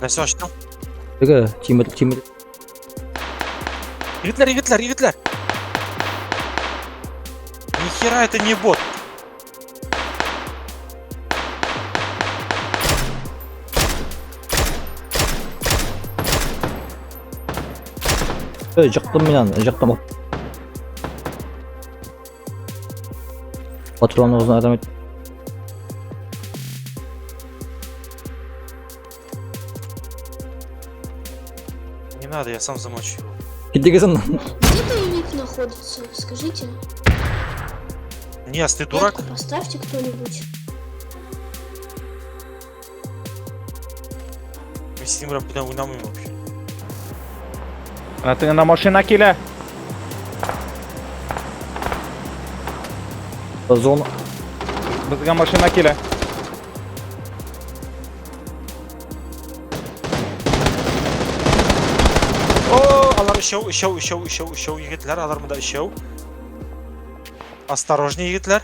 Нәрсә ачтың? Теге тимер тимер. Егетләр, егетләр, егетләр. Нихера это не бот. Эй, жықтым мен аны, жықтым. Патрон аузына адам ет. Не надо, я сам замочу его. Китегезен. Где тайник находится? Скажите. Нес, ты дурак? Метку поставьте кто-нибудь. Мин синең белән бүтән уйнамыйм вообще. Ана тегендә машина килә. Зона. Безгә машина килә. О, алар өчәү, өчәү, өчәү, өчәү, өчәү егетләр, алар монда өчәү. Осторожнее, егетләр.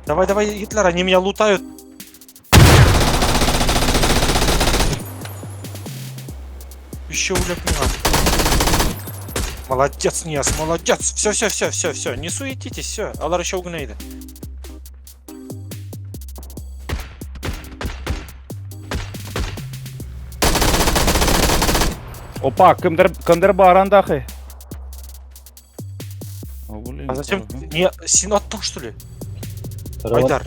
Давай, давай, егетләр, они меня лутают. Еще улеп миңа. Молодец, Нияз, молодец. Все, все, все, все, все. Не суетитесь, все. Алар еще гына иде. Опа, кемдер кемдер бар анда хи. А зачем? Не, син аттың, что ли? Айдар.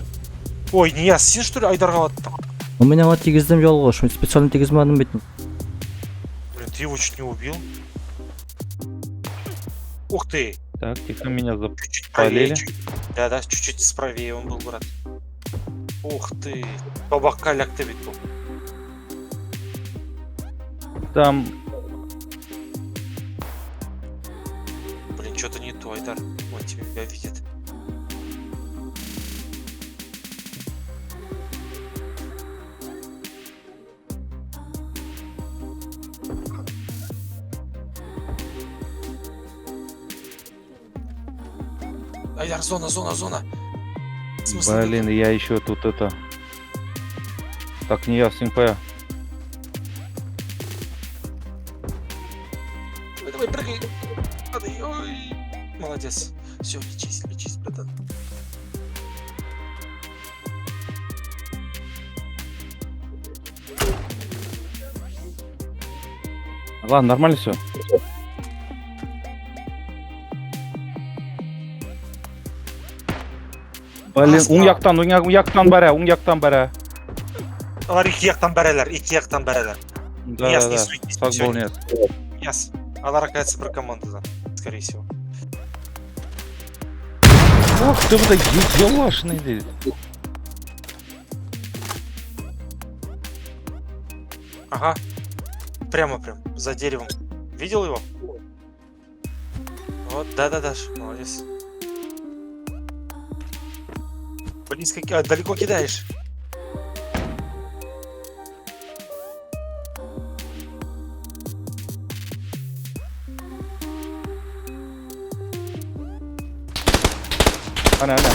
Ой, Нияз, син что ли Айдарга аттың? У меня вот тигездем ялгыш, мин специально тигезмәдем бит. Блин, ты его чуть не убил. Ух ты! Так, тихо, меня Чуть-чуть правее. запалили. Чуть... Да, да, чуть-чуть справее он был, брат. Ух ты! Табакка эләкте бит бу. Там Блин, что-то не то, Айдар. Он тебя видит. Айдар, зона, зона, зона. В смысле, ты Блин, я еще тут это. Так, не я, симпая. Давай, давай, прыгай. Падай, ой. Молодец. Все, лечись, лечись, братан. Ладно, нормально все. Блин, уң яктан, уң як- яктан бәрә, уң яктан бәрә. Алар ике яктан бәрәләр, ике яктан бәрәләр. Да, Нияз, да, не да. суетись, Сак всё, бул, нет. Нияз. Алар, оказывается, бер командадан, скорее всего. Ох ты, бля, елашный ди. Ага. Прямо прям, за деревом. Видел его? Вот, да-да-да, молодец. Близко, а, далеко кидаешь. Әнә, әнә.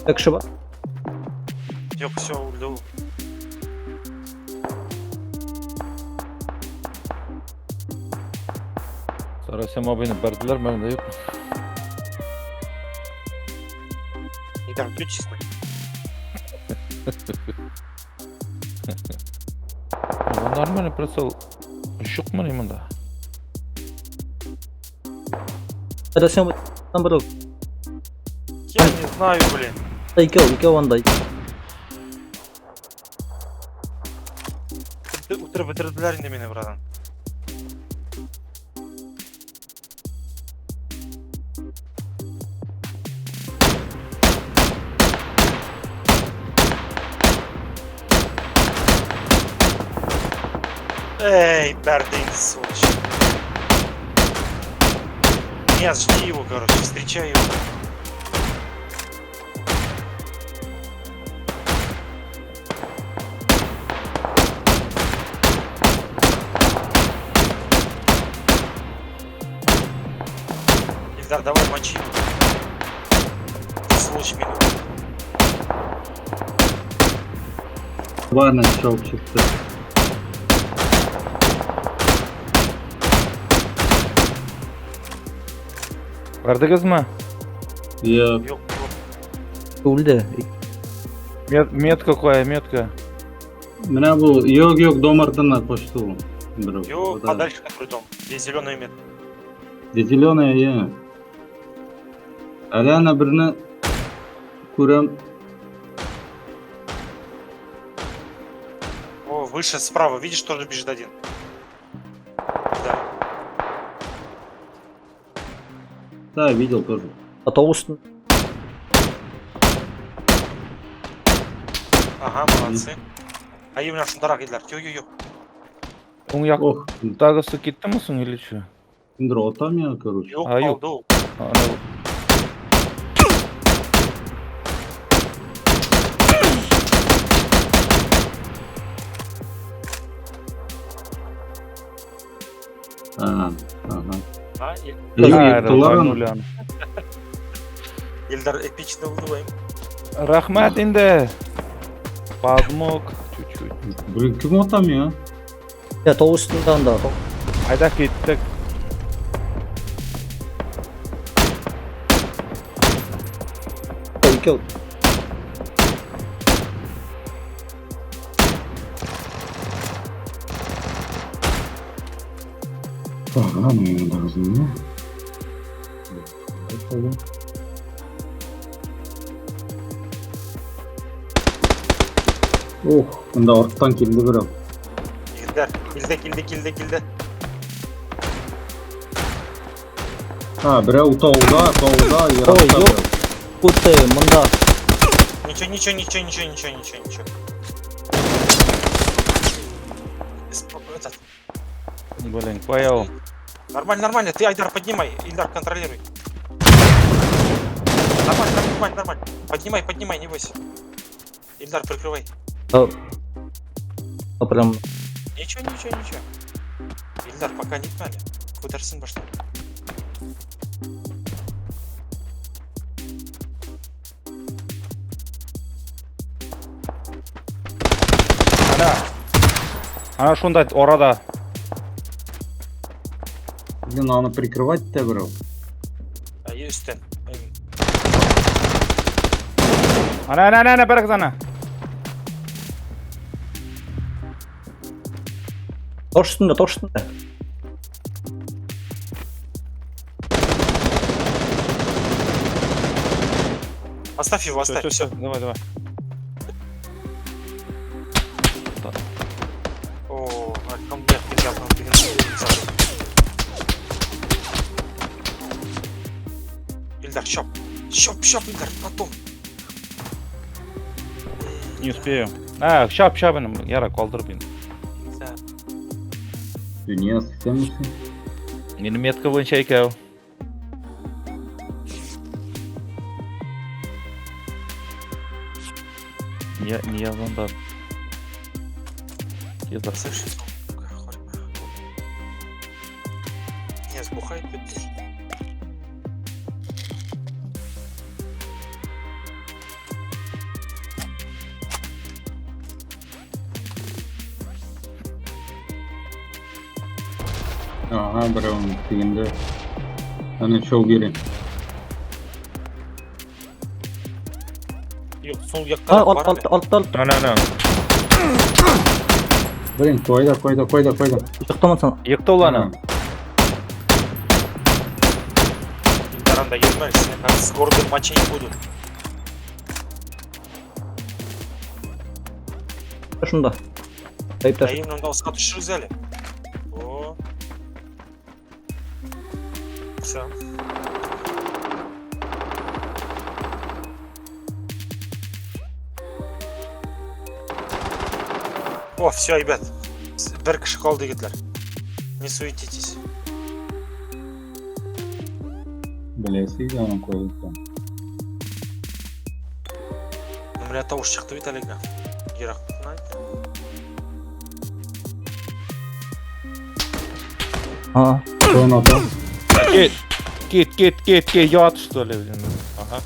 Так шиба. Юк, все, үлде ул. Сарасем абыйны бәрделәр, менә юк. Не тороплю, честно. Ну, нормальный прицел. Юкмы ни монда? Сарасем там бер. Я не знаю, блин. Икәү, икәү анда. Үтереп бетерделәр инде мине, братан. Эй, бәрде инде, сволочь. Нет, жди его, короче, встречай его. Ильдар, давай мочи его. Сволочь минут. Ладно, чыгып чыкты. Күрдегезме? Юк. Юк, юк. Үлде. Метка куя, метка. Менә бу юк, юк, дом артыннан качты ул. Берәү. Юк, Да. подальше какой дом. Где зеленый мет. Где зеленая, я. Әле ана берне күрәм. О, выше справа, видишь, тоже бежит один. Да. Да, видел тоже. Автобус. Ага, молодцы. А именно шундарак Ильдар. Ю-ю-ю. Уң Ох, яктагысы киттеме соң или что? кемдер ата миңа, короче. Юк, А, юк. калды ул. Ана А, ага. А, Юк, А, ектылар аны. Аны. Ильдар эпично булды. Рәхмәт инде. Подмог чуть-чуть. Блин, кем ата миңа? Я тау өстендә анда. Айда киттек. Икәү. Ага, ну должны. Ох, монда арттан килде берәү. Ильдар, килде, килде, килде, килде. А, берәү тауда, тауда, еракта Ой, юк. берәү. Уты, монда. Ничего, ничего, ничего, ничего, ничего, ничего, ничего. Этот, Блин, понял. Нормально, нормально, ты, Айдар, поднимай. Ильдар, контролируй. Нормально, нормально, нормально. Поднимай, поднимай, не бойся. Ильдар, прикрывай. А прям Ничего, ничего, ничего. Ильдар, пока не пали. Күтәрсен башта. Ана. Ана шунда арада. Блин, аны прикрывать та берәү. А, өстен. Ана, ана, ана, ана, бәрегез ана. таш өстендә, таш өстендә. Оставь его, Всё, оставь. всё, Все. всё, давай, давай. О, альхамдулиллах, приятно, приятно. Ильдар, щоп. Щоп, щоп, Ильдар, потом. Не успею. А, щап, щап, инем. Яра, калдырып инде. Да. Дөнья исәнмесең? Минем метка буенча икәү. Не язганда. Язар. Слышишь? Не, сбухает ведь тоже. Ага, берәү тегендә. Аны шоу бирә. Юк, сул якка А, алт, бар алт, әле. алт, алт. Ана, ана. Блин, кайда, кайда, кайда, кайда? Чыктымы соң? Екті ул аны. Ильдар, анда йөрмә, сине как с города мочить будут. Шунда. Әйп А именно анда аска төшерегез әле. О. Все. О, все, ребят. Бер кеше калды, егетләр. Не суетитесь. Беләсе иде аның кая икәнен. Ну, менә тавыш чыкты бит әлегә. Ерактан. А, Зона ата. Кит, кит, кит, кит, кит, ят, что ли, блин. Ага.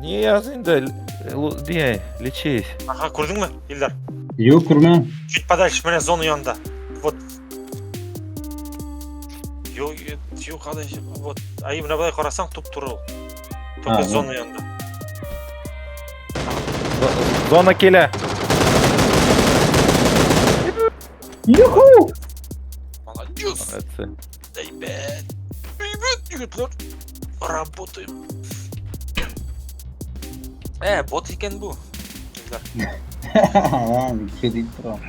Не, я инде, не, лечись. Ага, күрдеңме, Илдар? Юк, күрмә. Чуть подальше, менә зона янында. Вот. Юк, юк, адай, вот. Ай, менә болай карасаң, туп-туры ул. Только А, ну. зона янында. Зона килә. Юху! Молодец! Молодцы. Әйбәт! Әйбәт, егетләр! Работаем. Бот икән бу. Илдар. Кредит торам.